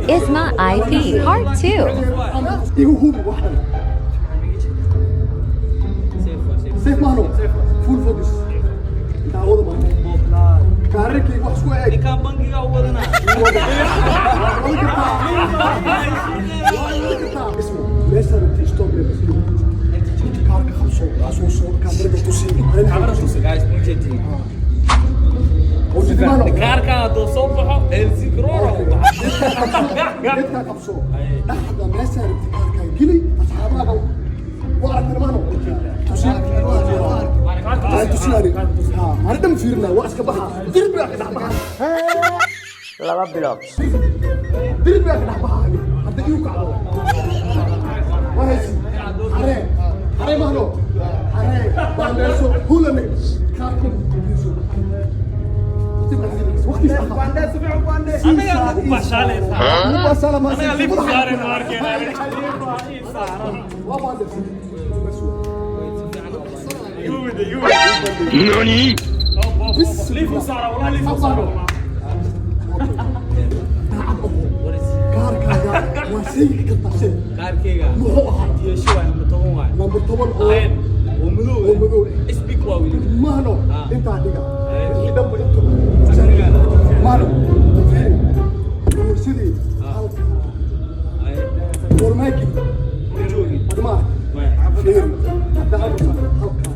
Isma IP Part 2. Igu hubi waxan. Safe maano. Full focus. Daawada ma. Kaararkayga wax isku eg. Ninkaan bangiga u wadanaa. Waa wadi kartaa. Waa wadi kartaa. Isma, meeshaan inta stop le bas. Kaarka qabso, xasuuso, kaamirada tusi. Camera tusi, guys, ma jeedin. Wajidi maano. Kaarka hadduu soo baxo, Helsinki roora u baxa. Geedkaa qabso. Dhexda meeshaan inta kaarkaa geli, asxaabaha waa aragtay maano. Tusi. Aan tusi ani. Ha, ani dhan fiirnaa, waa iska baxa. Dirbi ka dhex baxa. 2 bilood. Dirbi ka dhex baxa. Hadda igu kacdo. Waa haysi. Haree. Haree maano. Haree. Baa meesho hulane. Kaarka geliso. Waqtigiisa. Anagaa nagu bashaalaysaa. Ugu baashaala ma. Anagaa liif saarayna arkayna. Waa baandhaysan. Bas. Igu wada, igu wada. Bis. Liif u saara, wallahi liif u saara. Daacad oho. Kaarkaaga waa sheegi kartaa shay. Kaarkayga. Muxuu ahaa? Yeesho waay, number 10 waay. Number 10 oo Ahayn, oo madow. Oo madow eh. Isbik waa weli. Mahno. Ah. Intaa dhiga. Wixii dhanba inta. Mahno. Fiiri. Boorsadii halka. Goormaa geli? Ma joogin. Adma arag. Maya. Fiiri. Hadda halka halkaa.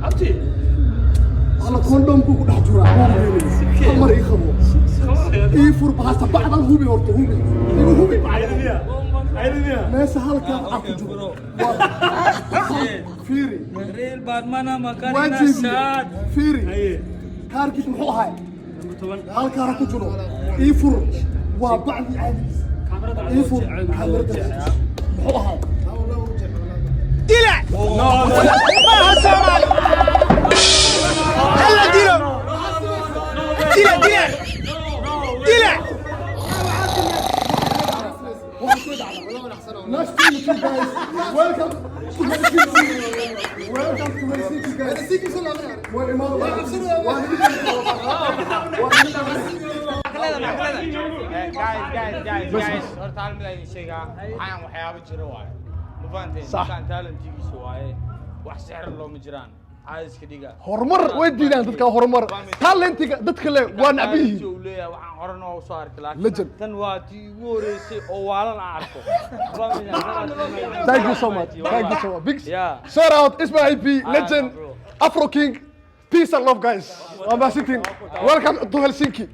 Abti. Alla kondomku ku dhex jiraa. Hal mar ii qabo. Ii fur bahasta bacdan hubi horta hubi. Igu hubi. Meesha halkaa waxaa ku jiro. Fiiri. Real Batman ma Waa karina jeediyey. shaad. Fiiri. Haye. Kaarkiis muxuu ahay? Number 10. Halkaana ku jiro. Ii fur. Waa bacdii caadigiis. Ii fur. Kaamirada muxuu ahay? Maaha Soomaali, hala dilo, dila, dila, dila. Nice to meet you guys. Welcome to Helsinki. Welcome to Helsinki, guys. Waa imaado. Waa Guys, guys, guys, guys, horta hal mid aan idin sheegaa. Waxaan waxyaabo jiro waaye, ma fahanteen? Ninkaan talentigiisa waaye, wax sixir looma jiraan, caadiska dhiga. Horumar way diidaan dadka, horumar talentiga dadka le waa nacban yihiin. Uu leeyahay waxaan horena waa usoo arkay, laakiin Legend. tan waa tii ugu horeysay oo waalan aan arko. Thank you so much. Thank you so much. Big shout out Isma IP, legend, bro. Afro King. Peace and love, guys. Waa mahadsantiin. Welcome to Helsinki.